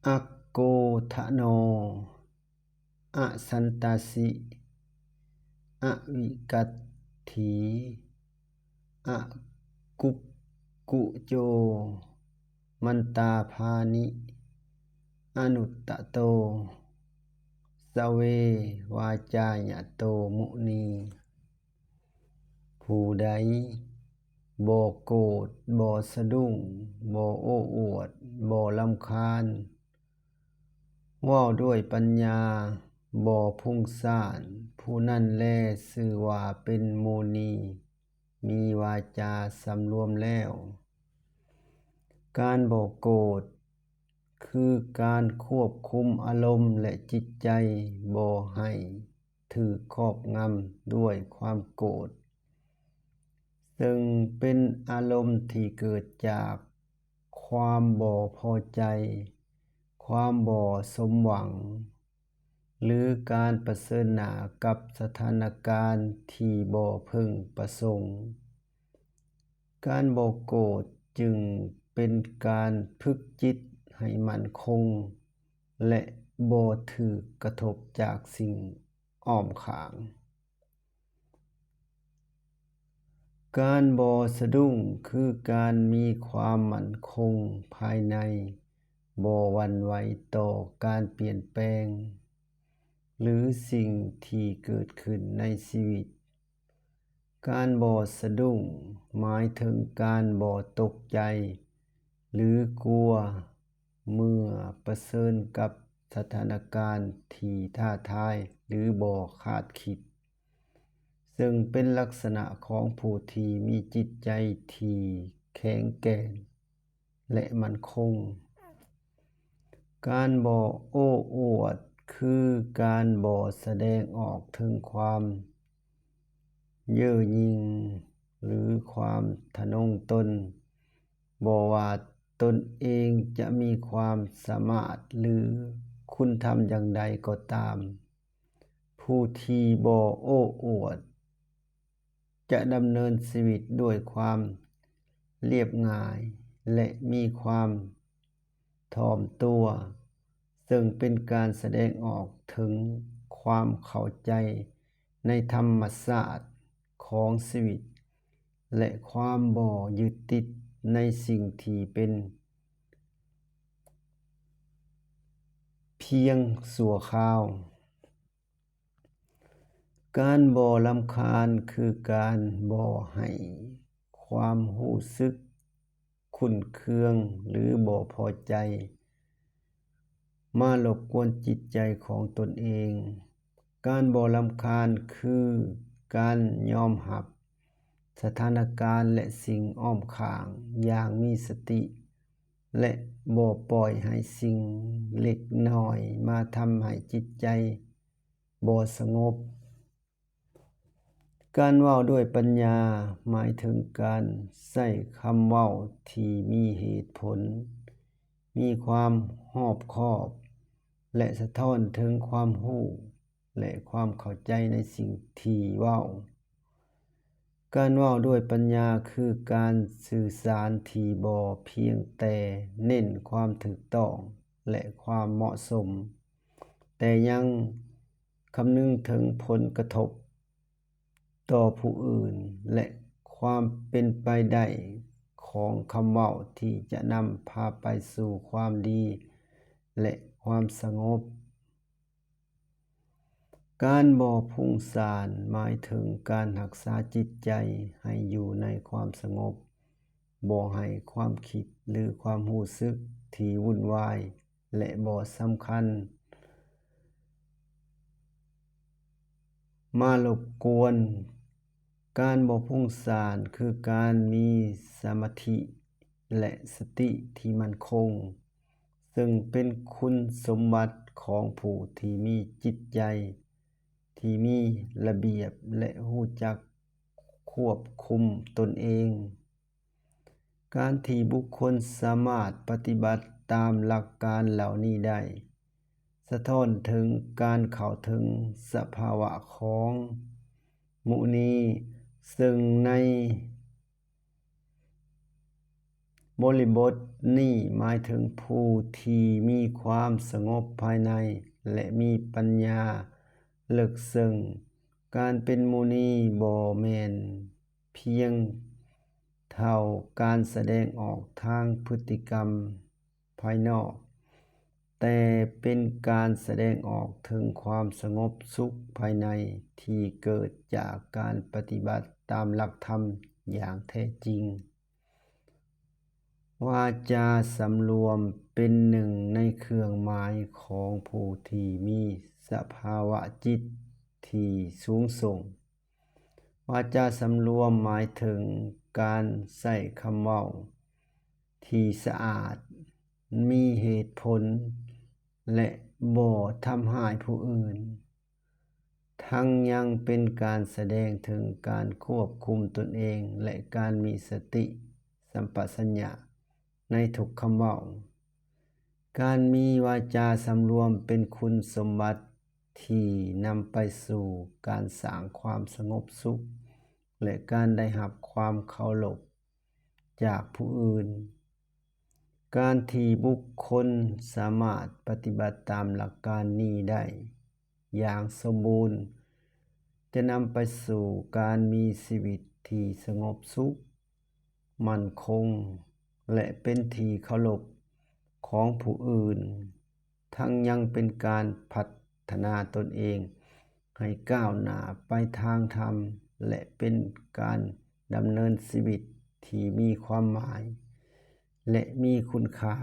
ອັກໂກທະໂນ ອະສັນຕາສິ ອະວິກັດຖີ ອະກຸກກຸໂຈ ມັນຕາພານິ ອະນຸດຕະໂຕ ສະເວວາຈາຍະໂຕມຸນີ. ຜູ້ໃດບໍ່ໂກດ, ບໍ່ສະດຸ້ງ, ບໍ່ໂອ້ອວດ, ບໍ່ລຳຄານ, ເວົ້າດ້ວຍປັນຍາ, ບໍ່ຟຸ້ງສ້ານ, ຜູ້ນັ້ນແລຊື່ວ່າເປັນມຸນີ, ມີວາຈາສຳລວມແລ້ວ. ການບໍ່ໂກດ ຄືການຄວບຄຸມອາລົມ ແລະ ຈິດໃຈບໍ່ໃຫ້ຖືກຄອບງຳດ້ວຍຄວາມໂກດ, ເຊິ່ງເປັນອາລົມທີ່ເກີດຈາກຄວາມບໍ່ພໍໃຈ, ຄວາມບໍ່ສົມຫວັງ, ຫຼື ການປະເຊີນໜ້າກັບສະຖານະການທີ່ບໍ່ເພິ່ງປະສົງ. ການບໍ່ໂກດຈຶ່ງເປັນການຝຶກຈິດໃຫ້ໝັ້ນຄົງ ແລະ ບໍ່ຖືກກະທົບຈາກສິ່ງອ້ອມຂ້າງ. ການບໍ່ສະດຸ້ງຄືການມີຄວາມໝັ້ນຄົງພາຍໃນ, ບໍ່ຫວັ່ນໄຫວຕໍ່ການປ່ຽນແປງ ຫຼື ສິ່ງທີ່ເກີດຂຶ້ນໃນຊີວິດ. ການບໍ່ສະດຸ້ງໝາຍເຖິງການບໍ່ຕົກໃຈ ຫຼື ກົວ ເມື່ອປະເຊີນກັບສະຖານະການທີ່ທ້າທາຍ ຫຼື ບໍ່ຄາດຄິດ, ເຊິ່ງເປັນລັກສະນະຂອງຜູ້ທີ່ມີຈິດໃຈທີ່ແຂງແກ່ນ ແລະ ໝັ້ນຄົງ. ການບໍ່ໂອ້ອວດ ຄືການບໍ່ສະແດງອອກເຖິງຄວາມເຍີ້ຍິງ ຫຼື ຄວາມທະນົງຕົນ, ບໍ່ວ່າຕົນເອງຈະມີຄວາມສາມາດ ຫຼື ຄຸນທຳຢ່າງໃດກໍຕາມ. ຜູ້ທີ່ບໍ່ໂອ້ອວດ ຈະດຳເນີນຊີວິດດ້ວຍຄວາມລຽບງ່າຍ ແລະ ມີຄວາມຖ່ອມຕົວ, ເຊິ່ງເປັນການສະແດງອອກເຖິງຄວາມເຂົ້າໃຈໃນທຳມະຊາດຂອງຊີວິດ ແລະ ຄວາມບໍ່ຍຶດຕິດໃນສິ່ງທີ່ເປັນພຽງຊົ່ວຄາວ. ການບໍ່ລຳຄານ ຄືການບໍ່ໃຫ້ຄວາມຮູ້ສຶກຂຸ້ນເຄືອງ ຫຼື ບໍ່ພໍໃຈ ມາລົບກວນຈິດໃຈຂອງຕົນເອງ. ການບໍ່ລຳຄານ ຄືການຍອມຮັບສະຖານະການ ແລະ ສິ່ງອ້ອມຂ້າງຢ່າງມີສະຕິ ແລະ ບໍ່ປ່ອຍໃຫ້ສິ່ງເລັກນ້ອຍມາທຳໃຫ້ຈິດໃຈບໍ່ສະຫງົບ. ການເວົ້າດ້ວຍປັນຍາ ໝາຍເຖິງການໃຊ້ຄຳເວົ້າທີ່ມີເຫດຜົນ, ມີຄວາມຮອບຄອບ ແລະ ສະທ້ອນເຖິງຄວາມຮູ້ ແລະ ຄວາມເຂົ້າໃຈໃນສິ່ງທີ່ເວົ້າ. ການເວົ້າດ້ວຍປັນຍາ ຄືການສື່ສານທີ່ບໍ່ພຽງແຕ່ເນັ້ນຄວາມຖືກຕ້ອງ ແລະ ຄວາມເໝາະສົມ, ແຕ່ຍັງຄຳນຶງເຖິງຜົນກະທົບຕໍ່ຜູ້ອື່ນ ແລະ ຄວາມເປັນໄປໄດ້ຂອງຄຳເວົ້າທີ່ຈະນຳພາໄປສູ່ຄວາມດີ ແລະ ຄວາມສະຫງົບ. ການບໍ່ຟຸ້ງສ້ານ ໝາຍເຖິງການຮັກສາຈິດໃຈໃຫ້ຢູ່ໃນຄວາມສະຫງົບ, ບໍ່ໃຫ້ຄວາມຄິດ ຫຼື ຄວາມຮູ້ສຶກທີ່ວຸ່ນວາຍ ແລະ ບໍ່ສຳຄັນມາລົບກວນ. ການບໍ່ຟຸ້ງສ້ານ ຄືການມີສະມາທິ ແລະ ສະຕິທີ່ໝັ້ນຄົງ, ເຊິ່ງເປັນຄຸນສົມບັດຂອງຜູ້ທີ່ມີຈິດໃຈທີ່ມີລະບຽບ ແລະ ຮູ້ຈັກຄວບຄຸມຕົນເອງ. ການທີ່ບຸກຄົນສາມາດປະຕິບັດຕາມຫຼັກການເຫຼົ່ານີ້ໄດ້ ສະທ້ອນເຖິງການເຂົ້າເຖິງສະພາວະຂອງມຸນີ, ເຊິ່ງໃນ ບໍລິບົດນີ້ໝາຍເຖິງຜູ້ທີ່ມີຄວາມສະຫງົບພາຍໃນ ແລະ ມີປັນຍາເລິກເຊິ່ງ. ການເປັນມຸນີບໍ່ແມ່ນພຽງເທົ່າການສະແດງອອກທາງພຶດຕິກຳພາຍນອກ, ແຕ່ເປັນການສະແດງອອກເຖິງຄວາມສະຫງົບສຸກພາຍໃນທີ່ເກີດຈາກການປະຕິບັດຕາມຫຼັກທຳຢ່າງແທ້ຈິງ. ວາຈາສຳລວມເປັນໜຶ່ງໃນເຄື່ອງໝາຍຂອງຜູ້ທີ່ມີສະພາວະຈິດທີ່ສູງສົ່ງ. ວາຈາສຳລວມໝາຍເຖິງການໃຊ້ຄຳເວົ້າທີ່ສະອາດ, ມີເຫດຜົນ ແລະ ບໍ່ທຳຮ້າຍຜູ້ອື່ນ. ທັງຍັງເປັນການສະແດງເຖິງການຄວບຄຸມຕົນເອງ ແລະ ການມີສະຕິສຳປະສັນຍາໃນທຸກຄຳເວົ້າ. ການມີວາຈາສຳລວມເປັນຄຸນສົມບັດທີ່ນຳໄປສູ່ການສ້າງຄວາມສະຫງົບສຸກ ແລະ ການໄດ້ຮັບຄວາມເຄົາລົບຈາກຜູ້ອື່ນ. ການທີ່ບຸກຄົນສາມາດປະຕິບັດຕາມຫຼັກການນີ້ໄດ້ຢ່າງສົມບູນ ຈະນຳໄປສູ່ການມີຊີວິດທີ່ສະຫງົບສຸກ, ໝັ້ນຄົງ ແລະ ເປັນທີ່ເຄົາລົບຂອງຜູ້ອື່ນ, ທັງຍັງເປັນການພັດທະນາຕົນເອງໃຫ້ກ້າວໜ້າໄປທາງທຳ ແລະ ເປັນການດຳເນີນຊີວິດທີ່ມີຄວາມໝາຍ ແລະ ມີຄຸນຄ່າ